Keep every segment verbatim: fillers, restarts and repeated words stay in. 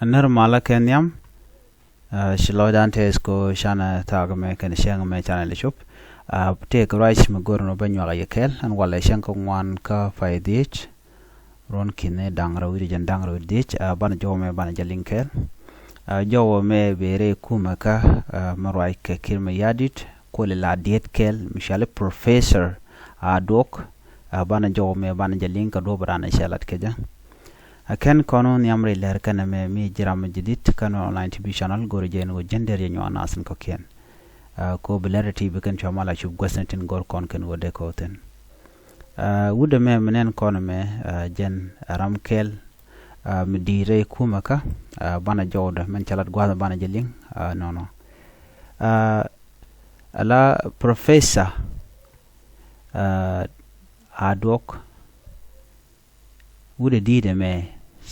Nɛr malä kɛ nhiam. Ci lɔcdan tɛth kɔ canɛ thaak mɛ kɛn cäŋ mɛ canɛ lɛ cop. Tëëk ruac mi go̱r nɔ bä nyuak a yɛ kɛɛl ɛn walɛ cäŋ kä ŋuan kä pay dhiec. Ruɔ̱n ki̱ni da̱ŋ rɛw wi̱cdɛ jiɛn da̱ŋ rɛw dhiec. Banɛ jɔwä mɛ banɛ jɛ liŋ kɛɛl. Jɔwä mɛ bëë rɛy kumɛ kä mi ruac kɛ Kiir Mayardit kuɔli la diet kɛɛl mi cɔali Professor Aduɔk. Banɛ jɔwä mɛ banɛ jɛ liŋ kɛ duɔ̱p ran cɛ lat kɛ jɛ. Ɛ kɛn kɔn wä nhiam rɛy lɛr kɛn ɛmɛ mi ji̱ ram mi ji̱ di̱t kɛn wä online T V channel go̱r jɛ ni wä ji̱n der jɛ nyuak nath in kɔ̱kiɛn. Ko bi lɛr ti bi kɛn cua mal a cup guäth ni tin go̱r kɔn kɛn wä dee kɔw thin. Wut ɛmɛ mi nɛn kɔn ɛmɛ jɛn ɛ ram kɛl mi di̱i̱t rɛy kumɛ kä banɛ jɔwdɛ mɛn cɛ lat gua̱th banɛ jɛ liŋ nɔnɔ. Ala Professor Aduɔk. Wut ɛ di̱i̱t ɛmɛ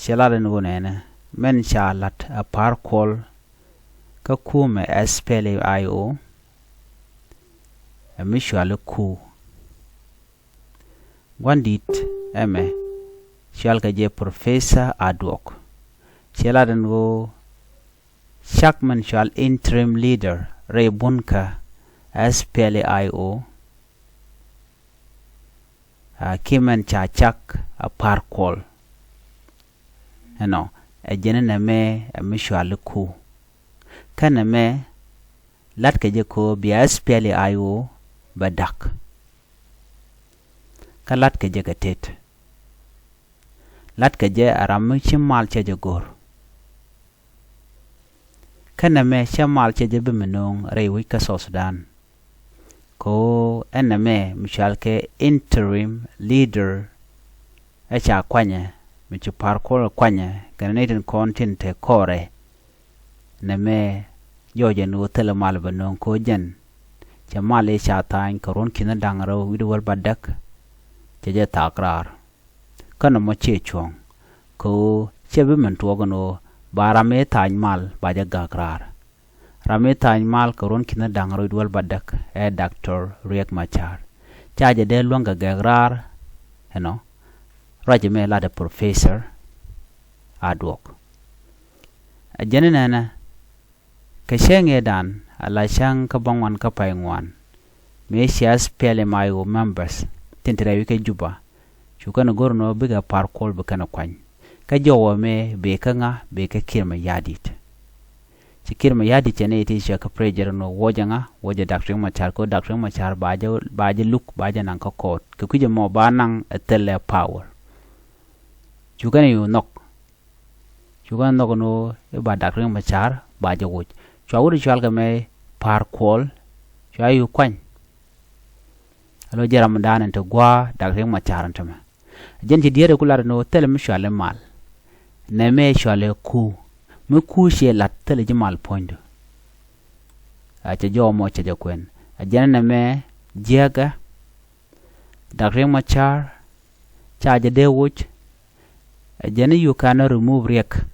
cɛ lat ɛn ɣöö nɛnɛ mɛn ca lat ɛ pa̱r kuɔl kä kumɛ S P L A I O. Ɛ mi cuali ku gua̱n di̱t ɛmɛ cual kɛ jɛ Professor Aduɔk. Cɛ lat ɛn ɣöö cak mɛn cual interim leader rɛy bunkä S P L A I O. Kiɛ mɛn ca cak a pa̱r kuɔl. Ɛnɔ ɛ jɛn nɛmɛ ɛ mi cuali ku. Kä nɛmɛ latkɛ jɛ kɛ ɣöö bia S P L A I O bɛ da̱k. Kä latkɛ jɛ kɛ tet. Latkɛ jɛ a ram mi ci mal cɛ jɛ go̱r. Kä nɛmɛ cɛ mal cɛ jɛ bi mi no̱o̱ŋ rɛy wec kä South Sudan. Kɛ ɣöö ɛn nɛmɛ mi cual kɛ interim leader ɛ ca kuanyɛ mi ci pa̱r kuɔl kuanyɛ kɛnɛ ni tin kɔn tin te kɔrɛ. Nɛmɛ jɔɔcɛ ni ɣöö thilɛ mal bɛ no̱o̱ŋ kɛ ɣöö jɛn cɛ mal i̱ ca tha̱a̱ny kɛ ruɔ̱n ki̱n da̱ŋ rɛw wi̱cdɛ wäl bädäk. Cɛ jɛ thaak raar. Kä nɔmɔ ciɛ cuɔ̱ŋ kɛ ɣöö cɛ bi min tuɔɔk ɛn ɣöö ba ram i̱ tha̱a̱ny mal ba jɛ gak raar. Ram i̱ tha̱a̱ny mal kɛ ruɔ̱n ki̱n da̱ŋ rɛw wi̱cdɛ wäl bädäk ɛ Doctor Riek Machar. Ca jɛ dee luäŋ kɛ gɛk raar ɛnɔ. Ruac ɛmɛ latdɛ Professor Aduɔk. Ɛ jɛn inɛnɛ kɛ cäŋ ëëdan ala cäŋ kä bäŋuan kä pay ŋuan. Mëë cia S P L M I O members tin te rɛy wec kä Juba. Cu kɛn go̱r nɔ bikɛ pa̱r kuɔl bi kɛn kuany. Kä jɔwä mɛ bëë kä ŋa, bëë kä Kiir Mayardit. Ci Kiir Mayardit cɛ ni ti cɛ kä pressure nɔ wuɔcɛ ŋa, wuɔcɛ Doctor Riek Machar kɛ ɣöö Doctor Riek Machar ba jɛ, ba jɛ luk, ba jɛ naŋ kä court. Kɛ kui̱cɛ mɔ ba naŋ ɛ thilɛ power. Cu kɛn yu nhɔk. Cu kɛn nhɔk ni ɣöö i̱ ba Doctor Riek Machar ba jɛ woc. Cua wut i̱ cual kɛ mɛ pa̱r kuɔl. Cua yu kuany. Alo jɛ ramdan in te gua̱a̱ Doctor Riek Machar in te mɛ. Jɛn ci diɛɛr i̱ ku lat in ɣöö thilɛ mi cual i̱ mal. Nɛmɛ cual i̱ ku. Mi ku ciɛ lat thilɛ ji̱ mal puɔ̱nydu. A cɛ jɔw mɔ cɛ jɛ kuɛn. A jɛn nɛmɛ jiäkɛ. Doctor Riek Machar ca jɛ dee woc. Ɛ jɛn i̱ you cannot remove Riek,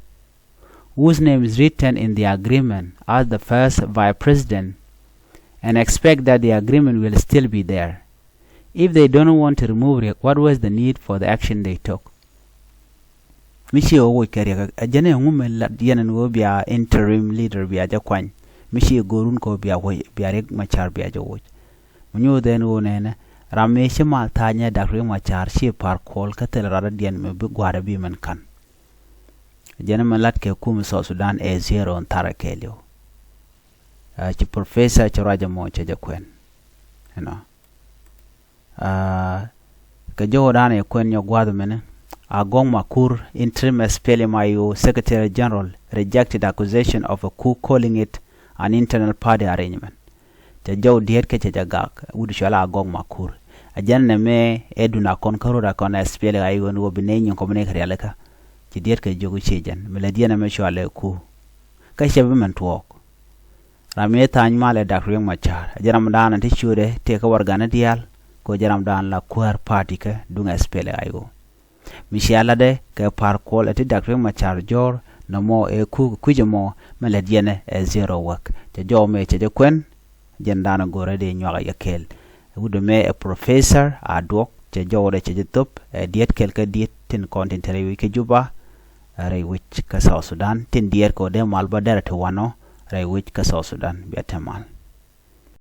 whose name is written in the agreement as the first vice president, and expect that the agreement will still be there. If they don't want to remove Riek, what was the need for the action they took? Mi ci ɣä woc kɛ Riek, ɛ jɛn i̱ ɛŋu mi lat yɛn ɛn ɣöö bia interim leader bia jɛ kuany? Mi ci ɣä go̱o̱run kɛ ɣöö bia woc, bia Riek Machar bia jɛ woc. Mi nyuuth ɛn ɣöö nɛnɛ ram mëë ci mal tha̱a̱nyɛ Doctor Riek Machar ci pa̱r kuɔl kä thil radɔ̱diɛn mi bi gua̱a̱rɛ bi mɛn ka̱n. Jɛn mɛ lat kɛ kum South Sudan ɛ zero in tharɛ kɛɛliw. Ci professor ci ruac ɛmɔ cɛ jɛ kuɛn. You know. Kɛ jɔwä danɛ kuɛn nyɔ gua̱a̱th mɛnɛ. Agɔŋ Makur, interim S P L M I O Secretary General, rejected accusation of a coup, calling it an internal party arrangement. Cɛ jɔw diet kɛ cɛ jɛ gak wut cual Agɔŋ Makur. A jɛn nɛ mɛ ɛ dun a kɔn kä rot a kɔn S P L M I O ni wä bi nɛ nyin kɔmini kɛ rialikä. Ci diet kɛ jiök ci jɛn mi lɛ diɛn ɛmɛ cual ɛ ku. Kä cɛ bi mɛn tuɔɔk. Ram mi tha̱a̱ny mal ɛ Doctor Riek Machar. A jɛ ram da̱a̱n ti ciötdɛ tëë kä warɛgani diaal. Kɛ jɛ ram da̱a̱n la kuäär party kä duŋ S P L M I O. Mi cia latdɛ kɛ pa̱r kuɔl ɛ ti Doctor Riek Machar jɔ̱ɔ̱r nɔmɔ ɛ kuk kui̱c ɛmɔ mɛ lät yɛnɛ ɛ zero work. Cɛ jɔw mɛ cɛ jɛ kuɛn. Jɛn da̱a̱n go̱rɛ dee nyuak ɛ yɛ kɛɛl. Wut ɛmɛ ɛ professor Aduɔk cɛ jɔwdɛ cɛ jɛ thop ɛ diet kɛl kä diet tin kɔn tin te rɛy wec kä Juba. rɛy wec kä South Sudan. Tin diɛɛr kɛ ɣöö dee mal bä derɛ ti wanɔ rɛy wec kä South Sudan. Bia te mal.